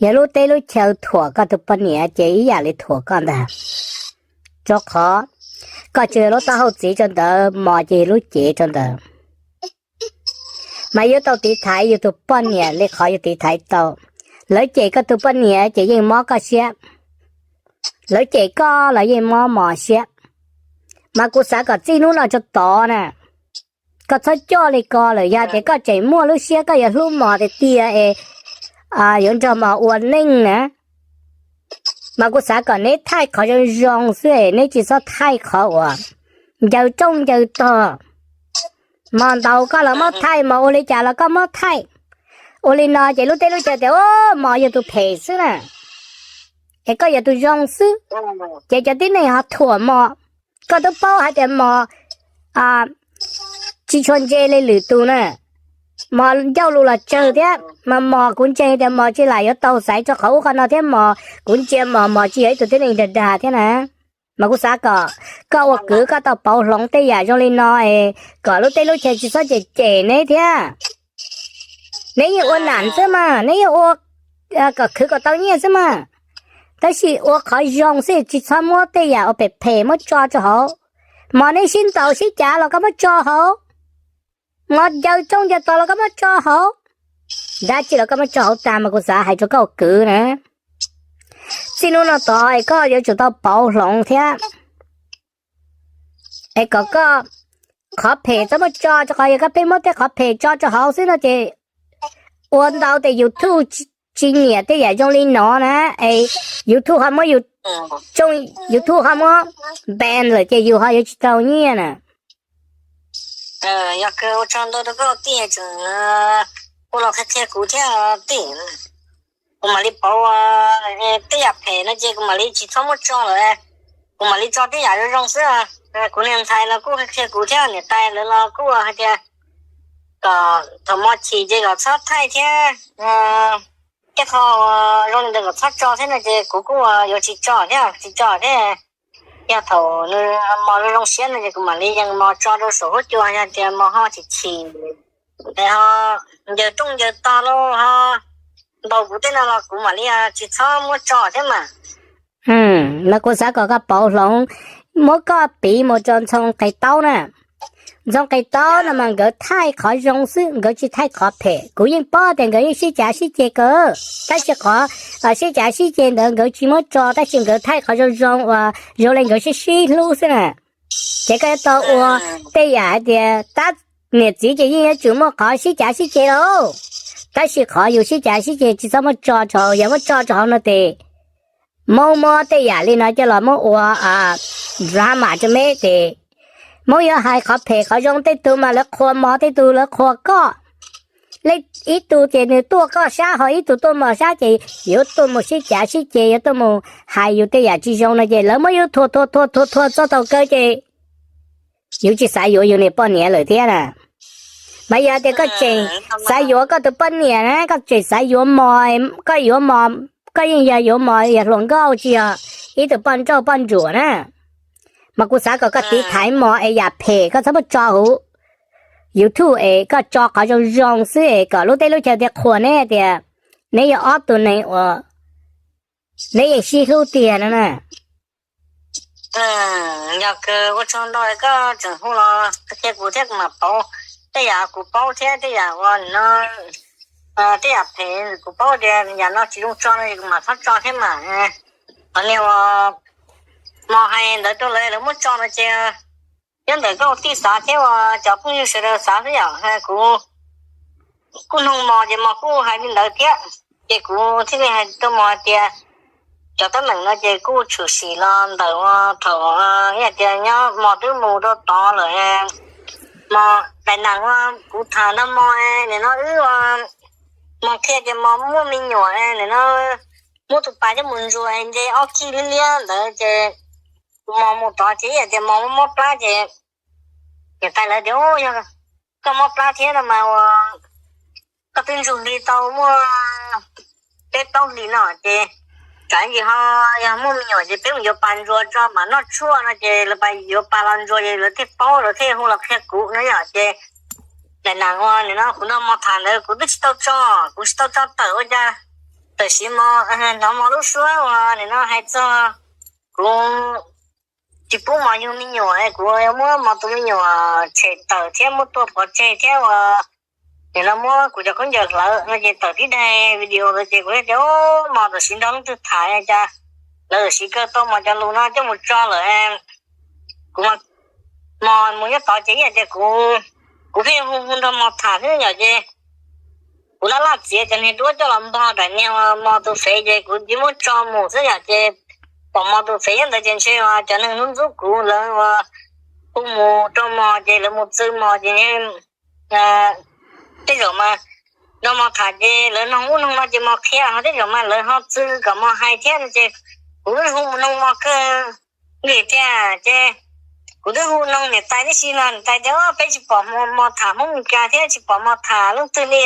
Yog lub teb lub chaw thuam koj tus poj niam ces ib yam li thuam koj ntag, rau qhov koj tsis yog lub taub hau txiv rau ntawd, mos ces yog lub cev rau ntawd. Mas yuav tau tiv thaiv yus tus poj niam li qhov yus tiv thaiv tau. Lawv cem koj tus poj niam ces yeej mob koj siab, lawv cem koj los yeej mob mos siab. Mas kuv xav kom txij hnub no rau tod na, koj txhob coj li ko lawm, yog tias koj tseem muaj lub siab koj yuav hlub mos tiag tiag es yuav nrog mos ua neej na, mas kuv xav kom neb thaij qhov zoo zoo xwb es neb tsis txhob thaij qhov uas ncaws rooj ncaws tog. Mos ntaus koj los muab thaij, mos ua li cas los koj muab thaij. Ua li no ces lub teb lub chaw tias mos yog tus phem xwb na, es koj yog tus zoo xwb, ces cov tib neeg ho thuam mos. Koj twb paub hais tias mos tsis tshua ntse li lwm tus na, mos ncauj lus los tsawg thiab mas mos kuv ntseeg tias mos tsis lam yuav tau xaiv rau qhov ub qhov no thiab mos kuv ntsia mos mos tsis yog ib tug tib neeg dag dag thiab na. Mas kuv xav kom koj ua kwv koj tau pauv hloov tej yam zoo li no es kom lub teb lub chaw tsis txhob cem cem neb thiab. Neb yeej ua nam xwb mas, neb yeej ua kom khwv kom tau nyiaj xwb mas, tab sis ua qhov zoo xwb, tsis txhob muab tej yam uas phem phem muab tso rau hauv. Mos neb sib ntaus sib cav los koj muab tso hauv, mos ncaws rooj ncaws tog los koj muab tso hauv, dab tsi los koj muab tso hauv tag mas kuv xav hais rau koj ua kwv na, txij hnub no tod es koj yuav tsum tau pauv hloov thiab. Es kom koj qhov phem txhob muab tso rau qhov, yog koj pheej muab tej qhov phem tso rau hauv xwb no ces ua ntau tes YouTube tsis nyiam tej yam zoo li no na, es YouTube ho muab, YouTube ho muab ban lawm ces yus ho yuav tsis tau nyiaj na. Yog kawg ua tsaug ntau rau koj tij tseem ua los qhia qhia kuv thiab tij. Kuv mam li pauv, tej yam phem no ces kuv mam li tsis txhob muab tso lawm, kuv mam li tso tej yam zoo zoo xwb. Kuv niag ntxhais los kuj qhia kuv thiab, niam tais lawv los kuj hais tias kom thaum mos chim ces kom txhob thaij thiab, Tej qho zoo li ntawd kom txhob tso thiab no ces kuv kuj yuav tsis tso thiab, tsis tso thiab. Yog thaum nws mos zoo zoo siab no ces kuv mam li yees mos tso rau saum huab cua, yog tias mos ho chim chim, ho ncaws rooj ncaws tog los ho ntaus kuv tej no los kuv mam li tsis txhob muab tso thiab mas. Mas kuv xav kom koj pauv hloov, muab koj piv mus rau Ntxhoo Qe Taub na. Ntxhoo Qe Taub no mas nkawd thaij qhov zoo xwb, nkawd tsis thaij qhov phem. Kuv yeej paub tias nkawd yeej sib cav sib ceg kawg, tab sis qhov sib cav sib ceg ntawd nkawd tsis muab tso, tab sis nkawd thaij qhov zoo zoo uas zoo li nkawd sib sib hlub xwb na. Ces koj yuav tau ua tej yam hais tias tab niam txiv ces yeej yuav tsum muaj qhov sib cav sib ceg lauj, tab sis qhov yus sib cav sib ceg tsis txhob muab tso rau hauv, yog muab tso rau hauv no ces Hmoob muab tej yam li no coj los muab ua drama rau me ces Hmoob yuav hais qhov phem qhov zoo, tej tug mas lawv qhuas mos, tej tug lawv qhuas koj. Ib tug ces nws tuaj koj sab, ho ib tug tuaj mos sab ces yuav tuaj mus sib cav sib ceg, yuav tuaj mus hais yus tej yam tsis zoo no ces lawv muab yus thuam thuam thuam thuam thuam txog thaum kawg ces yus tsis xav yuav yus niam poj niam lawm thiab na. Mas yog tias koj tseem xav yuav koj tus poj niam na, koj tseem xav yuav mos, koj yuav mos, koj yeej yog yuav mos yog hluas nkauj tsis yog ib tug poj nrauj poj ntsuam na. Mas kuv xav kom koj tiv thaiv mos es yam phem koj txhob muab tso hauv YouTube es koj tso qhov zoo zoo xwb es kom lub teb lub chaw tias qhuas neb tias neb yog ob tug neeg uas neb yeej sib hlub tiag no na. Yog kawg, ua tsaug ntau koj tseem hu los qhia kuv thiab kuv mam paub. Tej yam kuv paub thiab tej yam uas no, tej yam phem kuv paub tias yam no tsis zoo tso no kuv mam txhob tso thiab mas. Qhov niag uas mos hais ntawd rau lawv, lawv muab tso no ces nyob ntawm koj tij xav thiab uas cov phooj ywg sawv daws xav xwb yom. Kuv kuj noog mos ces mos kuj hais li ntawd thiab, ces kuv thiaj li hais rau mos hais tias cov teeb meem no ces kuj tshwm sim los ntawm uas thaum ib yam tias nyob mos twb mus rau tod lawm, mos daim neeg uas kuv tham nrog mos, nim no wb mos qhia tias mos muaj me nyuam, nim no muab tus pas coj mus ntsuas nce ob khij liab liab ntawd ces kuv mos mus tod ces ib yam tias mos mob plab ces niam tais lawv tias, Yog koj mob plab thiab no mas ua koj twb ntsuag hli tau muaj peb plaub hlis no ces tsam ntsis ho yog muaj me nyuam ces peb mus yuav pas ntsuas tso mam noj tshuaj no ces lawv pas yuav pas los ntsuas ces lawv thiaj paub, lawv thiaj hu los qhia kuv no yom. Ces daim neeg uas nim no kuv nrog mos tham ntawd kuv twb tsis tau tso, kuv tsis tau tso tawm ua cas, tawm sim mos hnov mos lub suab uas nim no hais txog kuv tsis pub mos yug me nyuam, kuv yuav muab mos tus me nyuam tshem tawm thiab muab tua pov tseg thiab uas nim no muab kuv cov khaub ncaws hlawv no ces tawm tib daim video ntawd ces kuv thiaj tias, Mos tam sim nrog leej twg tham cas lawv tam sim kaw tau mos cov lus no coj mus tso lawm. Kuv mos mus nyob tod ces ib yam tias kuv, kuv pheej hu hu nrog mos tham xwb yom ces kuv laj laj txiav cov niag duab coj los npog daim niag mos tus fev ces kuv cia muab tso mus xwb yom ces pom mos tus fev nyob ntawd ces ntshe cov neeg ntxub ntxub kuv lawv ua hu mus rau mos ces lawv mus txwv mos ces tej zaum mas nrog mos tham ces lawv noog ub noog no ces mos qhia, ho tej zaum mas lawv ho txwv kom mos hais thiab no ces kuv hu mus noog mos kawg li thiab ces kuv twb hu noog niam tais tib si no niam tais tias peb tsis pom mos tham Hmoob Meskas thiab tsis pom mos tham leej twg li,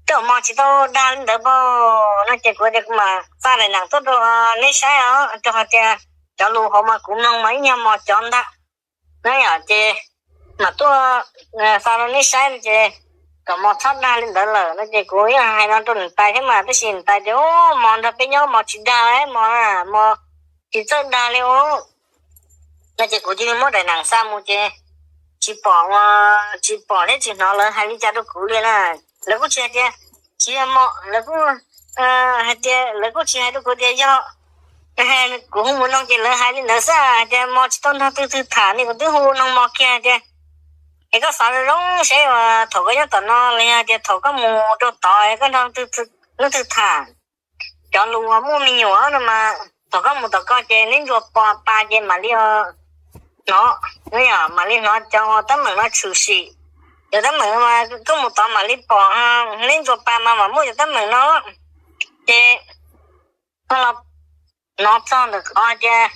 tej zaum mos tsis tau dag li ntawd pob no ces kuv tias kuv mam xa daim neeg tuaj rau neb saib os, rau qhov tias cov lus hauv mas kuv mloog mas ib nyuag mos cov ntag na yom ces mam tuaj xa rau neb saib no ces kom mos txhob dag li ntawd lawm no ces kuv yeej hais no rau niam tais thiab mas tab sis niam tais tias mos nrog peb nyob mos tsis dag mos, mos tsis txawj dag li ub no ces kuv cia li muab daim neeg xa mus ces tsis pom, tsis pom thiab tsis hnov lawv hais li cas rau kuv li na. Lawv kuj tsis hais tias tsis yog mos, lawv kuj hais tias lawv kuj tsis hais rau kuv tias yog, kuv hu mus noog ces lawv hais li ntawd xwb hais tias mos tsis tau nrog leej twg tham li, kuv twb hu noog mos kiag hais tias es koj xav zoo zoo seb thaum koj nyob tom no los yog tias thaum koj mus rau tod koj nrog leej twg tham. Cov lus uas muaj me nyuam no mas thaum koj mus tom ko ces neb ntsuas pas ces mam li hnov, mam li hnov cov teeb meem no tshwm sim. Cov teeb meem no mas koj mus tod mam li pom, neb ntsuas pas mas mam muaj cov teeb meem no ces koj los hnov txog ntawm qhov tias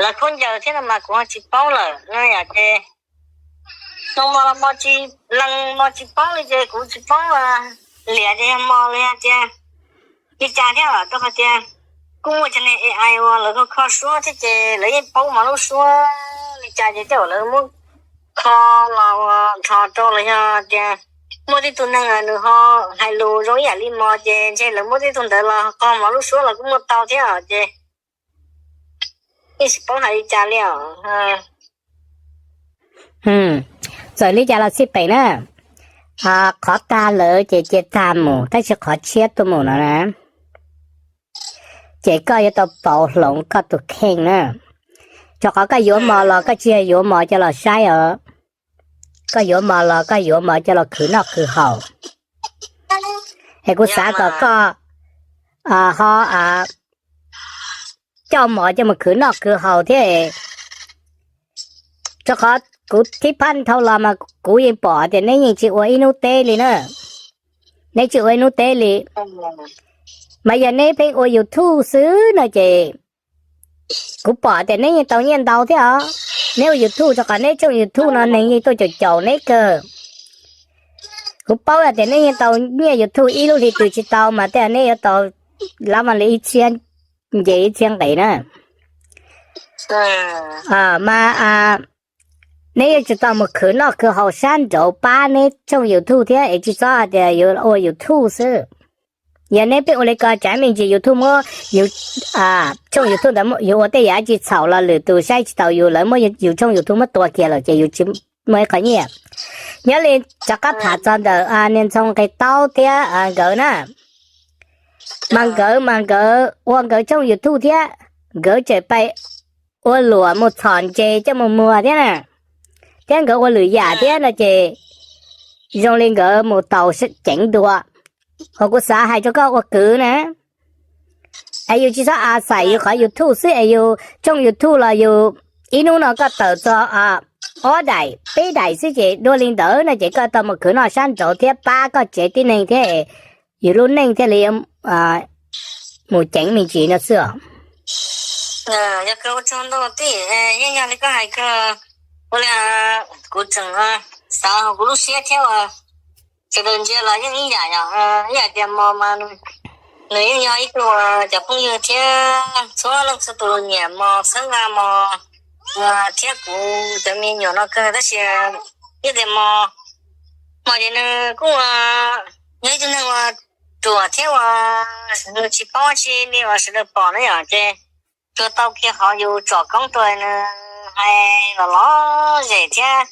lawv khaub ncaws thiab no mas kuv ho tsis paub lawm no yom ces no mos los mos tsis lees mos tsis paub li ces kuv tsis paub liam tias yog mos los yog tias li cas thiab, rau qhov tias kuj muaj cov neeg A I uas lawv kho kho suab thiab ces lawv yeej paub mov lub suab li cas ces tej zaum lawv muab kho los ua nrho rau los yog tias muaj tej tug neeg nws ho hais lus zoo ib yam li mov ces ntshe lawv muab tej tug ntawd los kho mov lub suab los kuj muaj tau thiab ces yeej tsis paub hais li cas li os. Txawm li cas los xij peem na, qhov tag lawm ces cia tag mus, tab sis qhov tshiab tuaj mus no na, ces koj yuav tau pauv hloov koj tus kheej na. Rau qhov koj yuav mos los koj tsis yog yuav mos coj los saib os, koj yuav mos los koj yuav mos coj los khwv noj khwv haus. Es kuv xav kom koj ho coj mov coj mus khwv noj khwv haus thiab. Rau qhov kuv thib phab dhau los mas kuv yeej pom tias neb yeej tsis ua ib hnub teb li na, neb tsis ua ib hnub teb li. Mas yog neb pheej ua YouTube xwb no ces kuv pom tias neb yeej tau nyiaj ntau thiab os. Neb ua YouTube rau qhov neb tshooj YouTube no neeg yeej tuaj caum caum neb kawg. Kuv paub tias neb yeej tau nyiaj YouTube ib lub hli twg tsis tau mas tej neb yuav tau lab vaj li ib txhiab nce ib txhiab nqe na. Mas neb yuav tsum tau mus khwv noj khwv haus sab nraud pab neb tshooj YouTube thiab es tsis txhob hais tias yuav ua YouTube xwb. Yog neb pheej ua li ko tsam me ntsis YouTube muab yus tshooj YouTube ntawd yus ua tej yam tsis txhaum los lwm tus saib tsis taus yus, lawv muab yus tshooj YouTube muab tua kiag lawm ces yus tsis muaj ib qho nyiaj. Nyob li rov qab tham txog ntawm niag Ntxhoo Nqe Taub thiab nkawd na, mas nkawd mas nkawd ua nkawd tshooj YouTube thiab nkawd tseem pais ua luam mus txhom ntses coj mus muag thiab na, thiab nkawd ua lwm yam thiab no ces zoo li nkawd mus taus ceev dua. Hos kuv xav hais rau koj ua kwv na, es yus tsis txhob a xais yus qhov YouTube xwb es yus tshooj YouTube los yus ib hnub no koj tawm txog ob daim peb daim xwb ces dua li ntawd no ces koj tau mus khwv noj sab nraud thiab pab koj tsev tib neeg thiab yus lub neej thiaj li mus ceev me ntsis no xwb os. Yog kawg ua tsaug ntau tij, yeej yog li koj hais kawg, ua li kuv tseem xav hauv kuv lub siab thiab uas sawv daws ntsia los yeej ib yam yom, ib yam tias mos mas nws yeej yog ib tug cov phooj ywg thiab txhua leej txhua tus nyiam mos xeeb a mos thiab kuv cov me nyuam no kawg tab sis ib tias mos, mos ces nws kuj yog ib tug neeg uas ruam thiab uas nws tsis paub tsi li uas sawv daws pom na yom ces tsuas tau kiag qhov yus tsom koob rau nws hais los lom zem thiab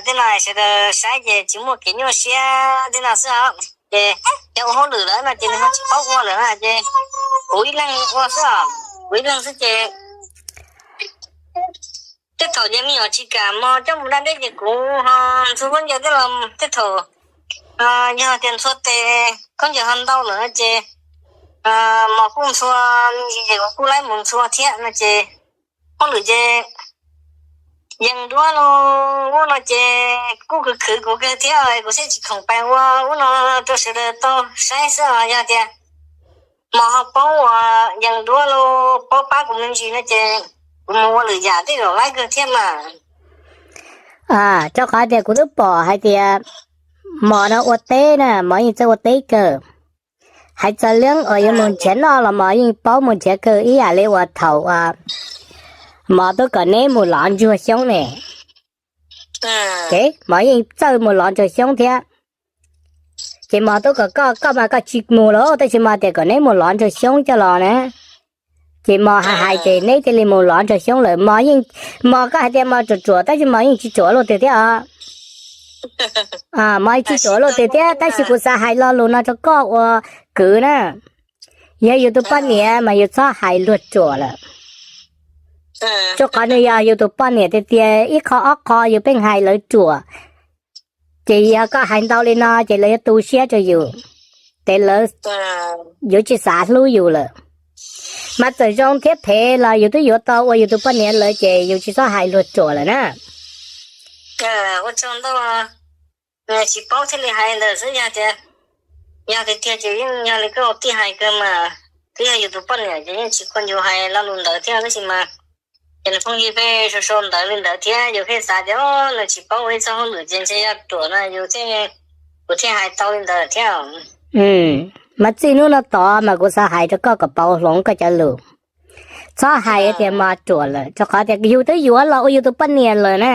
tej no sawv daws saib ces tsis muaj kev nyuaj siab tej no xwb os. Ces yog ua hauj lwm lawm no ces nws ho tsis paub ua lawm na ces kuv ib leeg ua xwb os, kuv ib leeg xwb ces tej thaum ces me nyuam tsis kam mos coj mus da dej ces kuv ho ntxuag khaub ncaws tej los tej thaum yog tias ntxhua tes khaub ncaws ho ntau lawm no ces mos kuj ntxhua, ces kuv kuj laib mus ntxhua thiab no ces hauj lwm ces yees duab los ub no ces kuj khwv khwv kuv kawg thiab kuv thiaj tsis khoom pais ua ub no rau sawv daws tau saib xwb os. Yog tias mos ho paub uas yees duab los paub pab kuv me ntsis no ces kuv mus ua lwm yam tej zaum laib kawg thiab mas. Rau qhov tias kuv twb pom hais tias mos no ua teb na, mos yeej txawj ua teb kawg. Hais txog leej uas yuav mus nrhiav noj los mos yeej paub mus nrhiav kawg ib yam li uas thaum mos twb kom neb mus lov ntsuag xyoob ne. Mos yeej txawj mus lov ntsuag xyoob thiab. Ces mos twb kom koj, koj mas koj tsis mus los tab sis mos tias kom neb mus lov ntsuag xyoob coj los na. Ces mos hais hais ces neb thiaj li mus lov ntsuag xyoob lawm. Mos yeej, mos koj hais tias mos ruam ruam tab sis mos yeej tsis ruam luaj twg thiab os. Mos tsis ruam luaj twg thiab tab sis kuv xav hais lo lus no rau koj ua kwv na. Yog yus tus poj niam mas yus txhob hais luag ruam lawm. Rau qhov nws yog yus tus poj niam tiag tiag, ib qho ob qho yus pheej hais lawv ruam, ces yog koj hais ntau li no ces lawv yuav tu siab rau yus, ces lawv yuav tsis xav hlub yus lawm. Mas txawm zoo thiab phem los yus twb yuav tau ua yus tus poj niam lawm ces yus tsis txhob hais luag ruam lawm na. Ua tsaug ntau, tsis paub thiaj li hais ntawd xwb, yog tias, yog tiag tiag ces yeej yog li koj tij hais kawg mas, twb yog yus tus poj niam ces yeej tsis khuam yus hais lo lus ntawd thiab tab sis mas ces nws phooj ywg pheej sau sau ntawv li ntawd thiab yus pheej xav tias nws tsis paub ua ib txoj hauj lwm ces ntshe yog ruam no yus thiaj, kuv thiaj hais tau li ntawd thiab. Mas txij hnub no tod mas kuv xav hais rau koj kom pauv hloov koj cov lus. Txhob hais tias mos ruam lawm, rau qhov tias yus twb yuav los ua yus tus poj niam lawm na.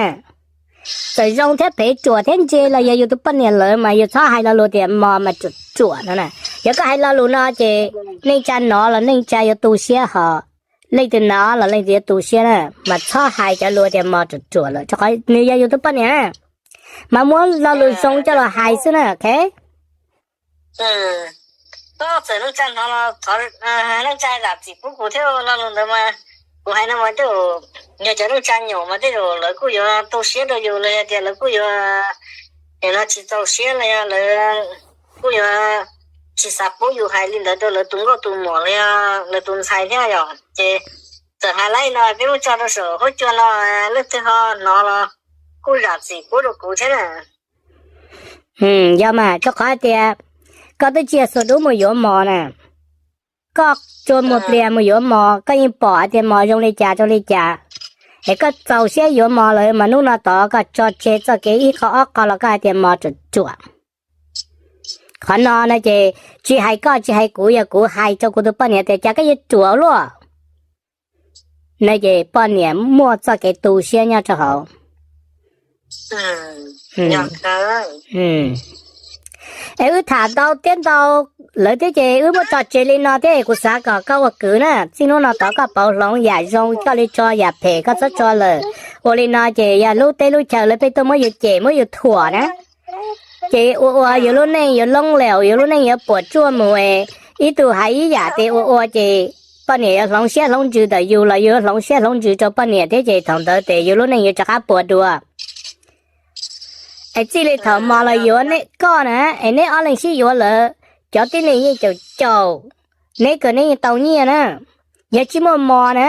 Txawm zoo thiab phem, ruam thiab ntse los yog yus tus poj niam lawm mas yus txhob hais lo lus tias mos mas ruam ruam no na. Yog koj hais lo lus no ces neej tsa hnov los neej tsa yuav tu siab, ho leej twg hnov los leej twg yuav tu siab na. Mas txhob hais cov lus tias mos ruam ruam lawm, rau qhov nws yog yus tus poj niam na. Mas muab lo lus zoo coj los hais xwb na, ok? Koj txawm neej tsa hnov los thov neej tsa zam txim pub kuv thiab, lo lus ntawd mas kuv hais no mas tej zaum yog cov neej tsa nyaum mas tej zaum lawv kuj yuav tu siab rau yus los yog tias lawv kuj yuav, nim no tsis txaus siab los yog lawv kuj yuav tsis xav pub yus hais li ntawd rau lawv tus nkauj tus muam los yog lawv tus ntxhais thiab yom. Ces txawm hais li no peb muab tso rau saum huab cua no, leej twg ho hnov los kuj zam txim pub rau kuv thiab na. Yog mas, rau qhov hais tias koj twb tsis yog xuas dub mus yuav mos na. Koj tsuas muag pliag mus yuav mos, koj yeej pom hais tias mos zoo li cas rau li cas, es koj txaus siab yuav mos lawm mas hnub no tod koj tso tseg txoj kev ib qho ob qho los koj hais tias mos ruam ruam. Qhov no no ces tsis hais koj tsis hais kuv, yog kuv hais rau kuv tus poj niam tias cas koj yuav ruam luaj, no ces poj niam muaj txoj kev tu siab nyob rau hauv. Es wb tham ntau thiab ntau lawm thiab ces wb muab tso tseg li no thiab, kuv xav kom koj ua kwv na, txij hnub no tod koj pauv hloov yam zoo, koj li tso yam phem koj txhob tso lawm. Ua li no ces yog lub teb lub chaw lawv pheej tuaj muab yus cem muab yus thuam na, ces ua ua yus lub neej yuav loo leos, yus lub neej yuav puas tsuaj mus. Ib tug hais ib yam ces ua ua ces poj niam yuav hloov siab hloov ntsws ntawm yus los yus yuav hloov siab hloov ntsws rau poj niam thiab ces thaum ntawd ces yus lub neej yuav rov qab puas dua. Es txij li thaum mos los yuav neb koj na, es neb ob leeg sib yuav lawm, cov tib neeg yeej caum caum neb kom neb yeej tau nyiaj na. Yog tsis muaj mos na,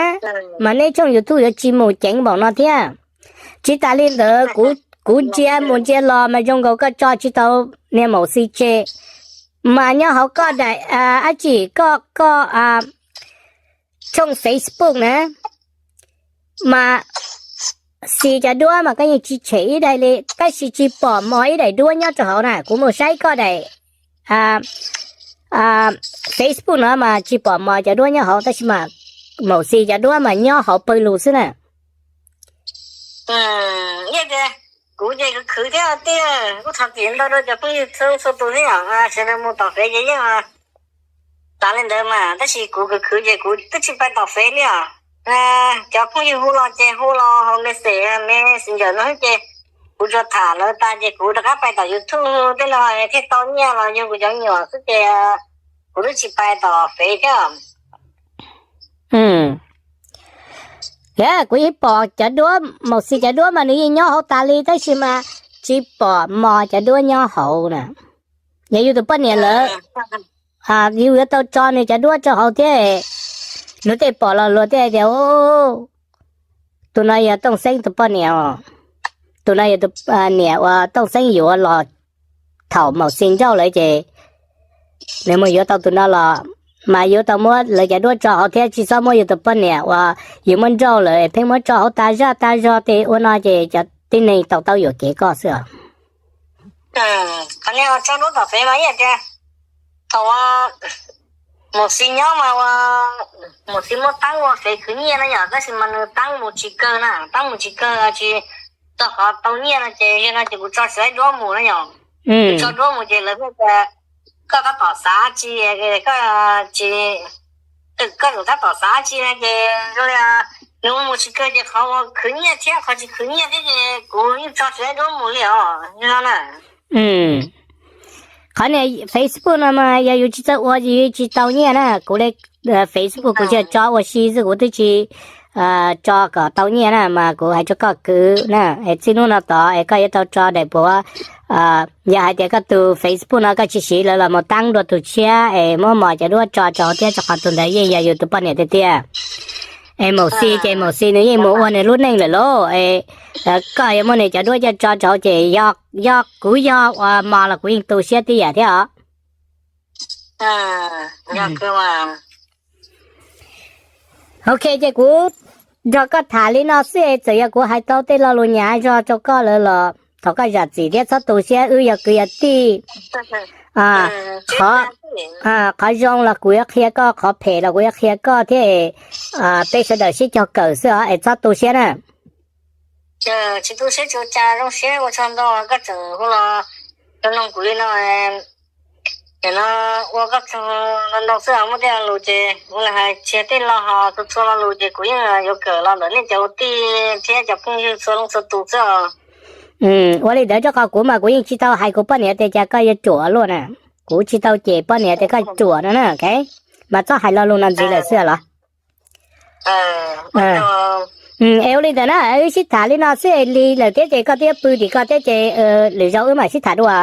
mas neb tshooj YouTube yuav tsis mus ceev npaum no thiab. Tsis tas li ntawd, kuv ntsia mus ntsia los mas zoo nkaus koj tso tsis tau niag Maum Xis tseg. Mas nyob hauv koj daim, ab tsi, koj, koj tshooj Facebook na, mas Xis cov duab mas koj yeej tsis tshem ib daim li, tab sis tsis pom mos ib daim duab nyob rau hauv na. Kuv mus saib koj daim Facebook no mas tsis pom mos cov duab nyob hauv, tab sis mas Maum Xis cov duab mas nyob hauv pawg lug xwb na. Kuv ces khwv khwv thiab tiag, kuj thov txim ntau rau cov phooj ywg txhua tus thiab, sawv daws mus tom fev ces yeej tas li ntawd mas, tab sis kuv khwv khwv ces kuv twb tsis pais tom fev li os. Cov phooj ywg hu los ces hu los hauv message, messenger no xwb ces kuv tsuas tham lawv tas ces kuv rov qab pais tom YouTube tej no thiaj tau nyiaj los yug kuv cov me nyuam xwb ces kuv twb tsis pais tom fev thiab. Kuv yeej pom cov duab, Maum Xis cov duab mas nws yeej nyob hauv tas li, tab sis mas tsis pom mos cov duab nyob hauv na. Yog yus tus poj niam lawm, yus yuav tau tso nws cov duab rau hauv thiab. Luag tej pom los luag thiaj tias, tus no yog Tooj Xeeb tus poj niam os, tus no yog tus niam uas Tooj Xeeb yuav los thaum Maum Xis nrauj lawm ces nws mus yuav tau tus no los, mas yuav tau muab lawv cov duab tso hauv thiab, tsis txhob muab yus tus poj niam uas yus muab nrauj lawm pheej muab tso hauv tas zaj tas zog ces ua no ces cov tib neeg tau taub yuam kev koj xwb os. Qhov no tso duab tom fev mas ib yam tias thaum Maum Xis nyob mas ua, Maum Xis muab teeb ua fev khwv nyiaj na yom, tab sis mas nws teeb mus tsis kawg na, teeb mus tsis kawg tsis tau qhov tau nyiaj no ces yog no ces kuv tso tsis tau duab mus na yom. Kuv tso duab mus ces lawv thiaj tias koj tab tom xav dab tsi, koj tsis, koj yuav tab tom xav dab tsi na ces zoo li nws mus tsis kawg ces qhov uas khwv nyiaj thiab qhov tsis khwv nyiaj thiab ces kuv yeej tso tsis tau duab mus li os, zoo no na. Qhov niag Facebook no mas yog yus tsis txawj ua ces yus tsis tau nyiaj na. Kuv li Facebook kuv tsuas tso ua si xwb, kuv twb tsis tso kom tau nyiaj na, mas kuv hais rau koj kwv na, es txij hnub no tod es koj yuav tau tso daim puav, yog hais tias koj tus Facebook no koj tsis siv lawv los mus teeb dua tus tshiab es muab mos cov duab tso rau thiab, rau qhov tus ntawd yeej yog yus tus poj niam tiag tiag. Es Maum Xis ces Maum Xis nws yeej mus ua nws lub neej lawm lauj, es koj yuav muab nws cov duab coj tso rau ces yog, yog kuv yog uas mos los kuv yeej tu siab tib yam thiab os. Ok, ces kuv nrog koj tham li no xwb es txawm yog kuv hais tau tej lo lus nyav zog rau koj lawm los thov koj zam txim thiab txhob tu siab, wb yog kwv yog tij. Qhov, qhov zoo los kuv yuav qhia koj, qhov phem los kuv yuav qhia koj thiab. Peb sawv daws sib cog kawm xwb os, es txhob tu siab na. Tsis tu siab tsis ua cas, zoo siab ua tsaug ntau koj tseem hu los rau noog kuv li no. Ces no ua koj tsaug ntau ntau xwb os, muaj tej lus ces kuv los hais tseg, tej lo ho txhua txhua lo lus ces kuv yeej yuav kawm los ntawm nej cov ua tij thiab cov phooj ywg txhua leej txhua tus xwb os. Ua li ntawd rau qhov kuv mas kuv yeej tsis tau hais kuv poj niam tias cas koj yuav ruam luaj na. Kuv tsis tau cem poj niam tias koj ruam no na, ok. Mas txhob hais lo lus no ntxiv lawm xwb los. Es ua li ntawd na, wb sib tham li no xwb, lig lawm thiab ces koj twb yuav pw tim koj thiab ces lwm zaus wb mam sib tham dua.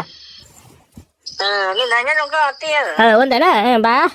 Ua ntawd na, npaj.